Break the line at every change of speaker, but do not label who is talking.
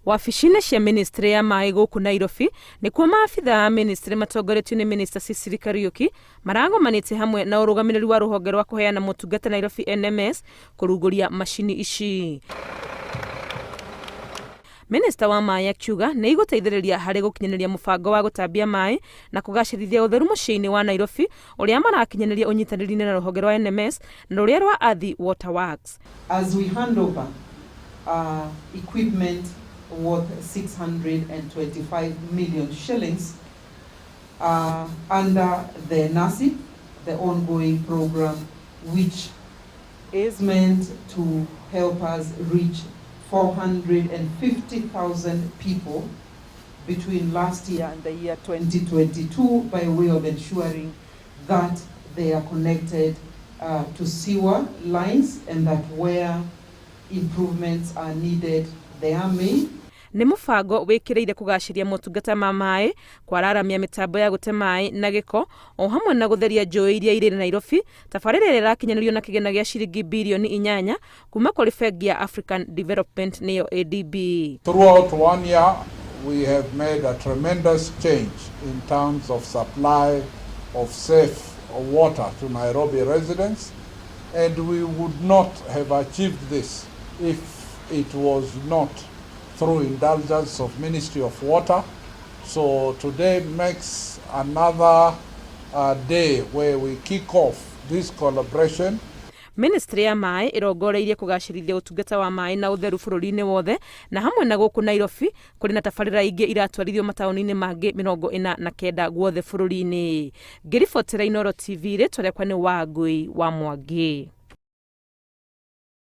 Wabici-inĩ cia ministry ya maĩ gũkũ Nairobi nĩkuo maabitha a ministry matongoretio nĩ Minister Sicily Kariuki maragomanĩte hamwe na ũrũgamĩrĩri wa rũhonge rwa kũheana motungata Nairobi NMS kũrugũria macini ici. Minista wa maĩ akiuga nĩ igũteithĩrĩria harĩ gũkinyanĩria mũbango wa gũtambia maĩ na kũgacĩrithia ũtheru mũciĩ-inĩ wa Nairobi ũrĩa marakinyanĩria ũnyitanĩri-inĩ na rũhonge rwa NMS na rũrĩa rwa Athi Water Works.
As we hand over equipment worth 625 million shillings under the NASIP, the ongoing program which is meant to help us reach 450,000 people between last year and the year 2022 by way of ensuring that they are connected to sewer lines and that where improvements are needed, they are made.
Nĩ mũbango wĩkĩrĩire kũgacĩria motungata ma maĩ, kwararamia mĩtambo ya gũte maĩ na gĩko o hamwe na gũtheria njũĩ iria irĩ Nairobi. Tabarĩra ĩrĩa ĩrakinyanĩrio na kĩgĩna gĩa ciringi birioni 8 kuma kũrĩ bengi ya African Development nĩyo ADB.
Throughout one year, we have made a tremendous change in terms of supply of safe water to Nairobi residents, and we would not have achieved this if it was not through indulgence of Ministry of Water. So today makes another day where we kick off this collaboration.
Ministry ya maĩ ĩrongoreirie kũgacĩrithia ũtungata wa maĩ na ũtheru bũrũri-inĩ wothe na hamwe na gũkũ Nairobi kũrĩ na tabarĩra ingĩ iratwarithio mataũni-inĩ mangĩ 49 guothe bũrũri-inĩ. Ngĩribotera Inooro TV, rĩtwa rĩakwa nĩ Wangũi wa Mwangi.